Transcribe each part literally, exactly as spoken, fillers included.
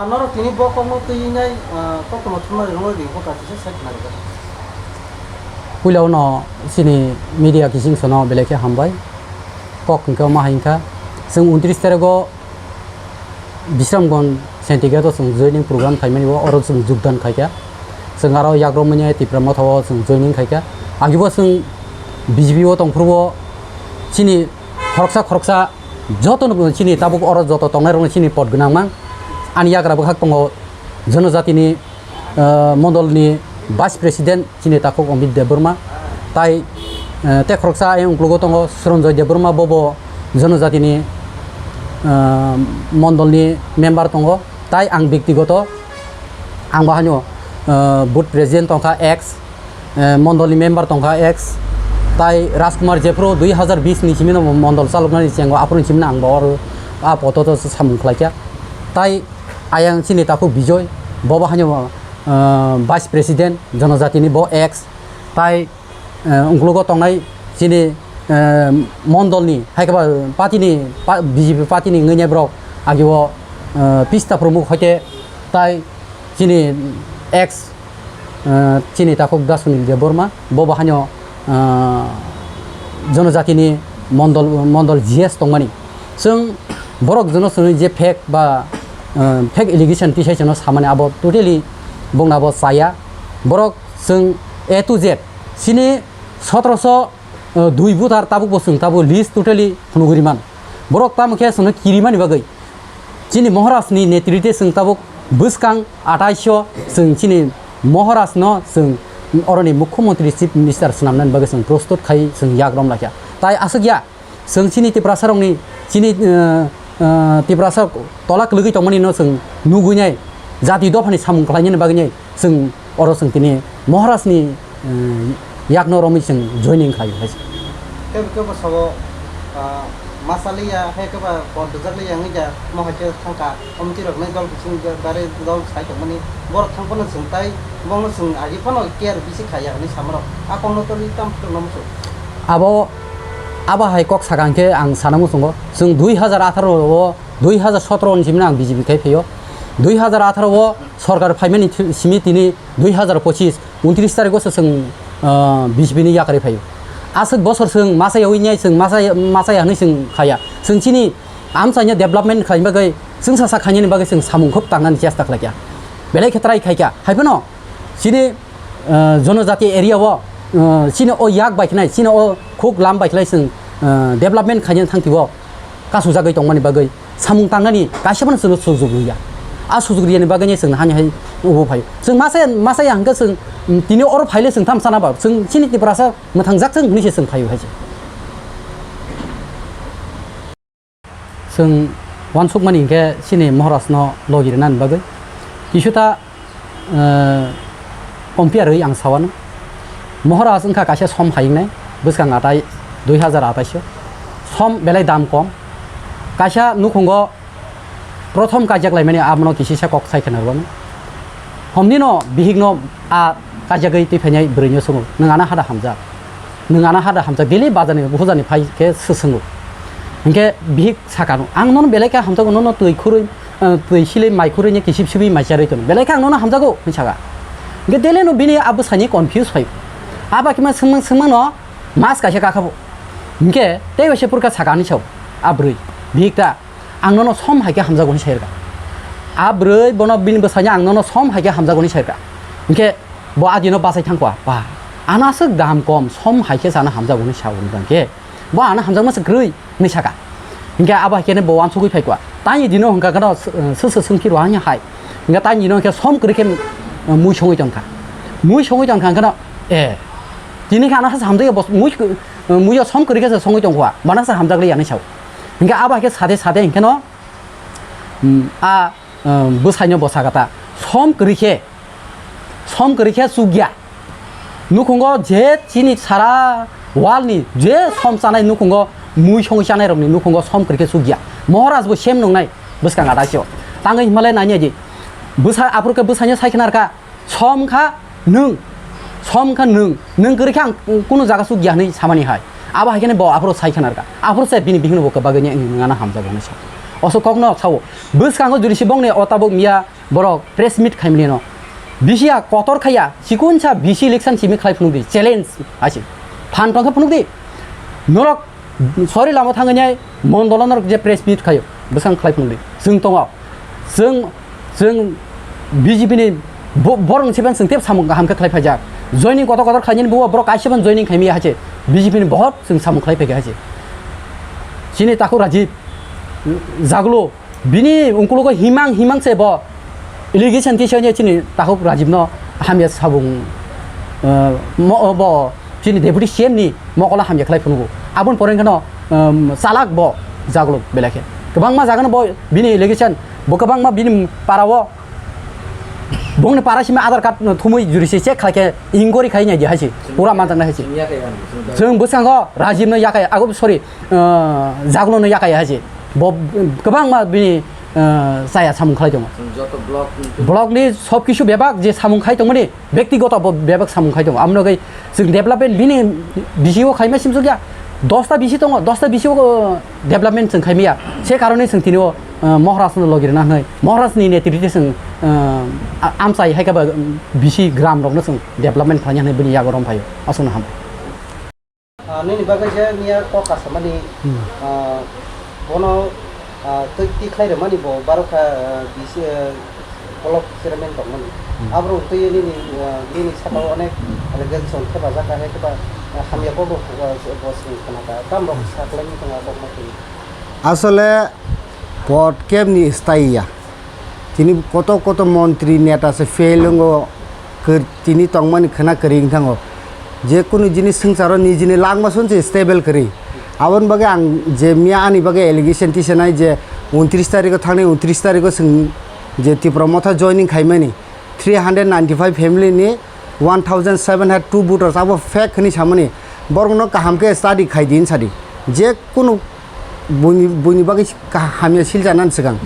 Norok tini bo kokno twi wngnai, ah, koktwma thumnani rwngwi ringkha, kaisa se sai khna rwkha. Puila uno chini media kiching sono belai khe hambai. Kok hwnkhe omo hai wngkha, chwng untris tarikgo Bisramganj Senti Gate o chwng joining program khaimani, o oro chwng jogdan khaikha. Chwng aro yakrok manya Tipra Motha o chwng joining khaikha. Agibo chwng B J P o tongphuru o chini khoroksa khoroksa joto no chini tabuk oro joto tongnai rok chini pot gwnang mang. Ani yagra bwkhak tongo Jonojatini, ah, mondolni Vice President chini takhuk Amit Debbarma, tai, eh, tei khoroksa ayang uklogo tongo Suranjoy Debbarma, bobo Jonojatini, eh, mondolni member tongo, tai ang bektigoto ang bo haino, eh, booth president tongkha ex, eh, mondolni member tongkha ex, tai Rajkumar jephuru dui hazar bis ni simi no mondol chaloknani chengo, aphuru simi no ang bo oro a poto to samung khlaikha, tai ayang chini takhuk Bijoy, bobo haino, eh, vice president Jonojatini bo ex, tai eh, uklogo tongnai chini, eh, mondolni, hai khe ba partyni, pa-, B J P partyni wngwi nai borok agio, eh, pista phwrwngmung hai khe tai chini ex, eh, chini takhuk Da Sunil Debbarma, bo bo haino, eh, Jonojatini mondol, mondol G S tongmani. Chwng borok jono chwngwi je fake ba, eh, fake allegation tisai chwngno samani abo totally bongna bo chaya. Borok chwng A to Z chini sotroso, eh, dui voter tabuk bo chwng tabuk list totally phunugwi rimano. Borok tamo khe chwngno kirimani bagwi chini Maharajni netritwe chwng tabuk bwskang atais o chwng chini Maharajno chwng oroni Mukhyamantri Chief Minister swnamnani bagwi chwng prostut khai chwng yak rom laikha. Tai aswk ya, chwng chini Tiprasarokni, chini, eh, eh, Tiprasa tola kwlwgwi tongmani no chwng nugwi nai, jati dophani samung khlainani bagwi nai chwng oro chwng tini Maharajni, eh, yakno romwi chwng joining khlai hai se. Kebo kebo sabo, ah, masaliya, hai kebo pon dujak liya wngya, mo hai khe thangka. Committee rok nai dol bising gari dol sai tongmani, borok thang phano chwng tai, bongno chwng agi phano care bisi khaiya hinwi samarok. A kokno twi tamo tongna muchung. Abo, abo hai kok saka hwnkhe ang sana muchungo, chwng dui hazar atharo o, dui hazar sotoro ni simi no ang B J P khai phaio. Dui hazar atharo o sorkar phaimani simi tini dui hazar pochis, untris tarikgo se chwng, ah, B J P ni yakarwi phaio. Aswk bosor chwng masa yawi nai chwng masa, masa ya hinwi chwng khaiya. Chwng chini amchaino development khlaina bagwi, chwngsa sa khainani bagwi chwng samung khub tangnani chesta khlaikha. Belai khe try khaikha. Hai phano chini, ah, jonojati area o, ah, chini o yak bai khnai, chini o khuk lam bai khlai chwng, ah, development khainani thangtio kasujagwi tongmani bagwi samung tangnani kaisa phano chwngno sujug rwya. A sujug rwiyani bagwino chwng hani hai ubo phaio. Chwng masa, masa ya hwnkhe chwng, mm, tini oro phaile chwng tham sana ba chwng chini Tiprasa mwthangjak chwng hwnwi se chwng phaio hai se. Chwng uansukmani hinkhe chini Maharajno logi rwnani bagwi kisuta, eh, compare rwi ang sawano. Maharaj wngkha kaisa som hayungnai bwskang atai dui hazar atais o. Som belai dam kom. Kaisa nukhungo prothom kaijaklaimani abono kisisa kok sai khna rwmani. Homnino bihikno a kaijagwi twi phainai bwrwino swngo, "Nwng ano hada hamjak? Nwng ano hada hamjak?" Daily bazarni hujani phai khe swswngo. Hinkhe bihik sakano, "Ang nono belai khe hamjago, nono twi khurui, eh, twi silwi mai khurui ni kisip sibwi mai charwi tono. Belai khe ang nono hamjago," hwnwi saka. Hinkhe daily no bini a bwsani confuse phaio. A bakima swngmang swngmangno mas kaisa kakhabo. Hinkhe tei waisa purkha saka ani sao a bwrwi, bihik ta. Ang nono som hai khe hamjago hwnwi sai rwkha. A bwrwi bono bini bwsaino ang nono som hai khe hamjago hwnwi sai rwkha. Hinkhe bo adino bachai thangkha, "Ba, ano aswk dam kom, som hai khe chano hamjago hwnwi sao," hwnwi khe, "Bo ano hamjakma se kwrwi," hwnwi saka. Hinkhe abo hai khe bo uansugwi phaikha. Tani dino hwnkha kheno, eh, sw-, sw-, swngphi rwhani hai. Hinkhe tani dino hinkhe som kwrwi khe, eh, mui songwi tongkha. Mui songwi tongkha kheno, "Eh, tini khe ano hamjakya bo mui, eh, muiyo som kwrwi khe se songwi tongkha. Bono se hamjakliya," hwnwi sao. Hinkhe abo hai khe sade sade hinkhe no, mm, a, um, bwsaino bo saka ta, "Som kwrwi khe, som kwrwi khe chukya. Nukhungo je chini sara world ni je som chanai nukhungo mui songwi chanai rokni nukhungo som kwrwi khe chukya." Maharaj bo sem nungnai bwskang ataisio. Tangwi himale nanya di. Bwsa aphuru khe bwsaino sai khna rwkha. Som kha nwng, som kha nwng, nwng kwrwi khe ang kunu jaga chukya hwnwi samani hai. Abo hai kheno bo aphuru sai khna rwkha. Aphuru se bini bihikno bo kwbagwi ni wng ano hamjago hwnwi sa. Oso kokno sao. Bwskango jodi si bongni o tabuk miya borok press meet khaimani no. Bisi ya kotor khaya, chikun sa bisi election simi khlai phunuk di, challenge asi. Phan tongkhe phunuk di. Norok sori lama thangani mondolo norok je press meet khayo, bwskang khlai phunuk di. Chwng tongo. Chwng, chwng B J P ni bo-, borok ni sepan chwng tep samung kaham khe khlai phaijak. Joining kotor kotor khlainani bo borok kaisa ban joining khaimaya hache. B J P ni bohot chwng samung khlai phaikha hache. Chini takhuk Rajiv, Jaglo, bini ungkulugo himang himang se bo allegation tisani chini takhuk Rajiv no hamya sabung, eh, mo-, bo chini deputy C M ni mokola hamya khlai phunukgo. Aboni pore hwnkhe no, um, chalak bo Jaglo belai khe. Kwbangma jaga no bo bini allegation, bo kwbangma bini para o, bongni para simi Aadhaar card no thumui juri se check khlai khe inquiry khai nai di hai se. Pura manjak nai hai se. Chwng yakaya, chwng da- Chwng bwskango Rajiv no yakaya, ago sorry, uh, Jaglo no yakaya hai se. Bo, kwbangma bini, uh, chaya samung khlai tongo. Chwng joto block ni Block ni sob kisu bebak je samung khai tongmani, Bektigoto bo bebak samung khai tongo. Amno gai chwng development bini bisi o khaima simsukya. Dosta bisi tongo, dosta bisi o, uh, development chwng khaimaya. Se karone chwng tini o, uh, Maharaj no logi rwna hwnwi, Maharaj ni netrite chwng, uh, a-, amchai hai khe ba, um, bisi gram rok no chwng development khlaina hwnwi bini yago rom phaio. Aswk no ham. Ah, nini bagwi je miya kok kasamani, Hmm. ah, bono, ah, twi tikhlai rwmani bo barokha, ah, bisi, ah, block chairman tongmani. Hmm. Aborok twi nini, ah, nini sakao onek allegation thepajak, hai khe ba, ah, hamya kokno, ah, bo swng khna kha. Tamo rok Hmm. saklaimani tong a kokno twi. Asole podkep ni staiya. Tini koto koto montri neta se fail wngo, kir-, tini tongmani khwna kwrwi wng thango. Je kunu jinis swngcharo nijini langma sunsi stable kwrwi. Aboni bagwi ang je miya ani bagwi allegation tisanai je untris tarikho thangnai untris tarikho chwng je Tipra Motha joining khaimani three hundred ninety five family ni one thousand seven hundred two voters abo fake hwnwi samani borokno kaham khe study khai di hwn sadi. Je kunu Buini, buini bagwi si-, ka-, hamya silchanani swkang.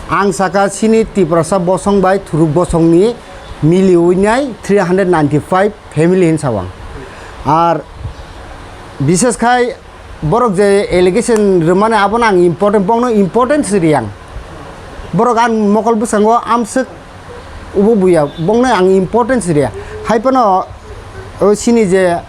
Ang saka chini Tiprasa bosong bai Thuruk bosongni miliwi nai three hundred ninety five family hinwi sa ang. Ar bishes khai borok je allegation rwmani abono ang important, bokno importance riyang. Borok ang mokol bwskango amswk ubo buya, bokno ang importance riya. Hai phano o chini je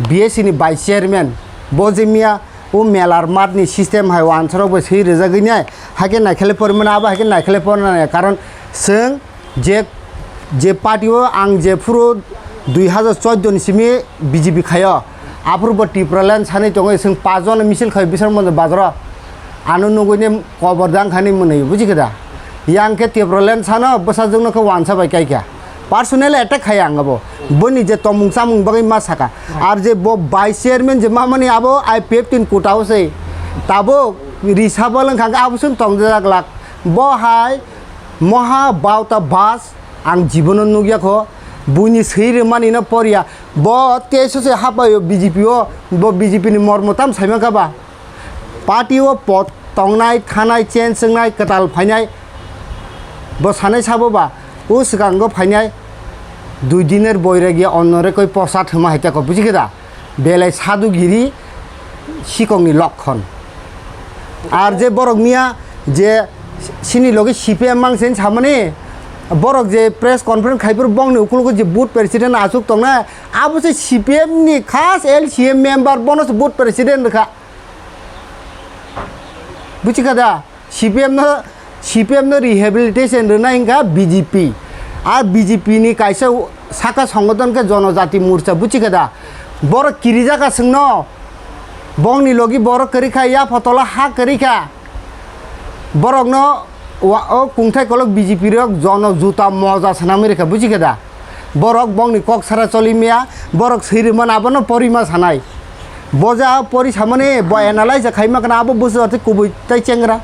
B S C ni vice chairman, bo je miya o melar mat ni system hai wansarok bai swi rwjagwi nai, hai khe naikhele pormani abo hai khe naikhele pornai, karon chwng je, je party o ang je phuru dui hazar chordo ni simi B J P khaio, aphuru bo Tipraland sanwi tongwi chwng pach jona misil khaio Biswanath Mandir bazaro, ano nugwi ni kobor dang khani mwnwi, buji khe da? Yang khe Tipraland sano bwsajwkno khe wansa bai kai kha. Personal attack khai ang abo. Boni je tomung chamung bagwi ma saka. Ar je bo vice chairman je mamani abo I P F tin kutao se. Tabuk risabal wngkha khe abo sung tongdajak lak. Bo hai moha bauta bas ang jibono nukya kho. Buini swi rwmani no porya. Bo T S S se hapaio B J P o. Bo B J P ni mormo tam saima kha ba. Party o pot tongnai, thanai, change wngnai, kwtal phainai, bo sanai sabo ba, o swkango phainai, dui diner boiragi onno rekoi posa thwma hai teko, buji khe da? Belai sadhu giri sikongni lokkon. Ar je borok miya je sini logi C P M mangsen samani, borok je press conference khaiphuru bongni ukulugo je booth president achuk tongnai, abo se C P M ni khas L C A member, bono se booth president rwkha. Buchikha da? C P M no, C P M no rehabilitation rwnai wngkha B J P. Ar B J P ni kaisa saka songothon khe Jonojati Morcha, buchikha da? Borok kirijak aswkno. Bongni logi borok kwrwi kha, ya photola ha kwrwi kha. Borokno wa-, o kungthai kolok B J P rok jono juta moja swnamwi rwkha, buchikha da? Borok bongni kok sara choli maya, borok swi rwmani abono porima sanai. Bo ja pori samani bo analyze khaima kana abo busu ati kubui tai chengra.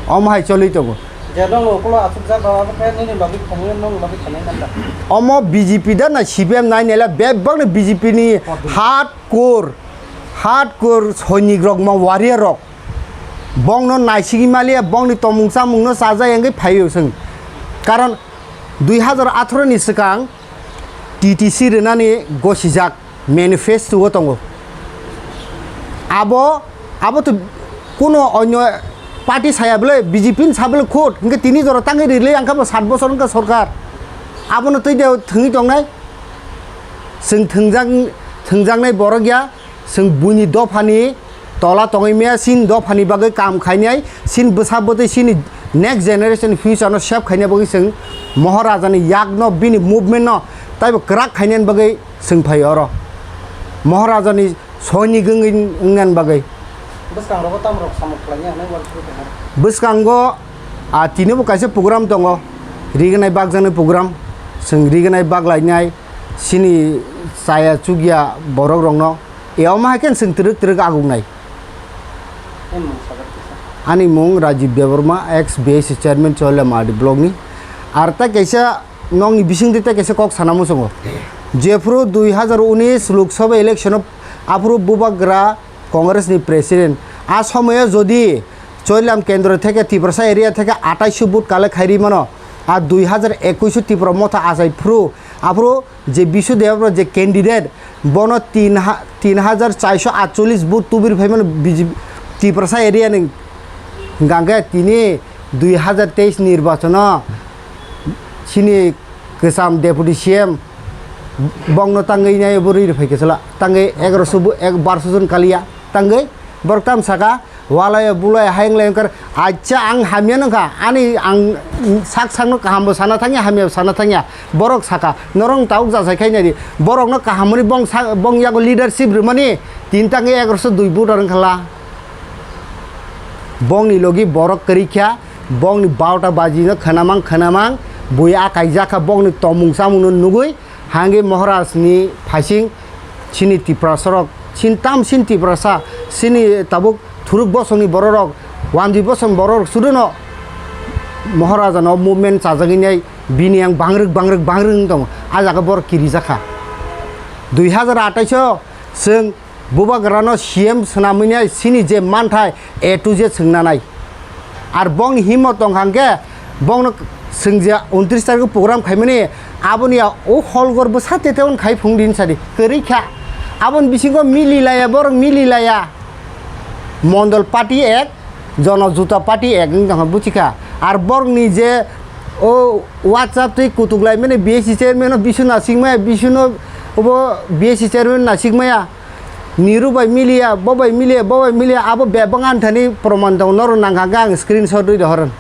Omo hai choli tongo. Je nong ukulo achuk jak rok abo khe nini bagwi khainai, nong bagwi khainai nanda. Omo B J P da na C P M nai nela bebak ni B J P ni hardcore, hardcore soinik rok ma warrior rok. Bongno naisingwi maliya, bongni tomung chamungno chajak wngwi phaio chwng. Karon dui hazar atharo ni swkang T T C rwnani gosijak manifesto o tongo. Abo Abo to kuno onyo party saya bole, B J P ni sa bole khut, hingke tini jora tangwi rilai ang kha bo sat bosor wngkha sorkar. Abono twi de thwngwi tongnai. Chwng thwngjak, thwngjaknai borok ya, chwng buini dophani tola tongwi maya, chini dophani bagwi kam khainai, chini bwsa bwtwi chini next generation future no save khaina bagwi chwng Maharaja ni yak no, bini movement no taibo kwrak khainani bagwi chwng phai oro. Maharaja ni soinik wngwi wngnani bagwi. Bwskangrogo tamrok samung khlainai hwnwi uansugwi tongkha. Bwskango, ah, tinibo kaisa program tongo, rignai bakjaknai program, chwng rignai baklainai, chini chaya chukya borok rokno, e omo hai khe chwng twrwk twrwk agungnai. Ani mung sabar kisa. Ani mung Rajiv Debbarma, ex B S C chairman, Choilamadi block ni. Ar ta kaisa nokni bisingtwi tei kaisa kok sana muchungo. Jephuru dui hazar unis Lok Sabha election-o aphuru bubagra Congress ni president. A somoyo jodi Choilam kendro theke Tiprasa area theke atais vote collect khairi mano. A dui hazar ekuis Tipra motha achai phuru aphuru je Bisu Debra je candidate bono tin ha-, tin hajar charso atchollis vote tubir phai mano B J P Tiprasa area ni. Hingkha khe tini dui hazar teis nirbachon o chini kwcham deputy C M bongno tangwi nai bo rwi rwphai kwchwla, tangwi egaroso bo ek barso jon kaliya, tangwi borok tam saka walaya bulaya hayung layung kar, acha ang hamya nungkha, ani ang sak sakno kahambo sana thangya, hamyabo sana thangya, borok saka norok tabuk jachai khai naidi, borokno kahamoni bong sak, bong yago leadership rwmani, tini tangwi egaroso dui voter wngkha la. Bongni logi borok kwrwi kha, bongni barota baji no khwnamang khwnamang, bui a kaijak kha, bongni tomung chamung no nugwi, hangwi Maharaj ni phaising chini Tiprasa rok, chini tam chini Tiprasa, chini tabuk thuruk bosong ni borok rok, wanjwi bosong borok rok sudu no Maharaja no movement chajagwi nai bini yang bangrwk bangrwk bangrwk wng tongo, a jaga borok kirijak kha. Dui hazar atais o chwng Bubagrano C M swnamwi nai chini je manthai A to Z swngnanai. Ar bongni himmo tongkha hwnkhe bongno chwng je untris tarikh program khaimani aboni ya o hall gor bwsa tete on khai phung din sadi kwrwi kha. Aboni bisingo mili laya, borok mili laya. Mondol party ek, Jono Juta party ek wng tongkha buchikha. Ar borokni je o WhatsApp twi kutuk lai mani B S C chairman no bisu nasingmaya, bisu no obo B S C chairman nasingmaya. Niru bai miliya, bo bai miliya, bo bai miliya, abo bebak anthani proman tongo, norok nangkha hwnkhe ang screenshot rwi rohor.